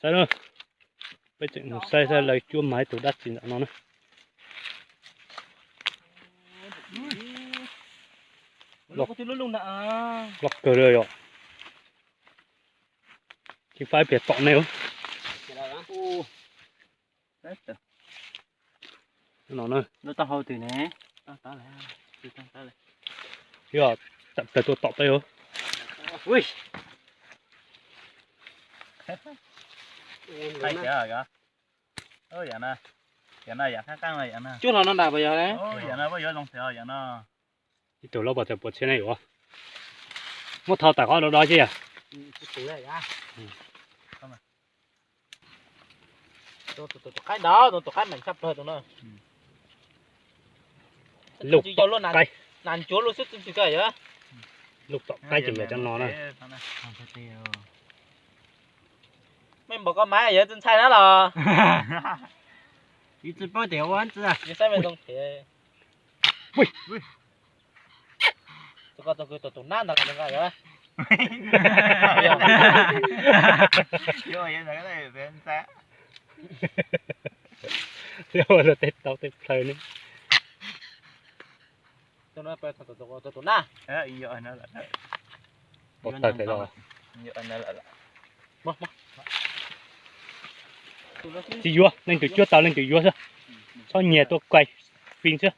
Saib na, peb tseem mus saib saib lawv cuab mas ib tug dab tsi ntawm no na. Loj kawg li yom. Tsis faib piag tom nej. Lub taub hau twg ne? Yog, tawm tua tom peb. Cuab hlo no nram pas yog. Ib tug loj pov txog puas txhiab ne yuav. Muab thau tawm qhov do do ces yog. Tus qaib ntawd, tus qaib meem tshaj plaws tus no. Lub qaib, nas ncuav lub xwb tsis tshua yog. Lub tom qaib ces yog cov no na. Mej npaum koj mas yog tsis ntshai na los? Yus tsis paub tias ua tsi. Yus saib mej zoo phem. Tus ko tus, tus tus nab ntawd los nqa yog. Tej tau tej plhaw ne. Tus nab. Tsis yuav, leej twg cuab tau leej twg yuav xwb. Txhob nyiag tuaj kaij fij xwb.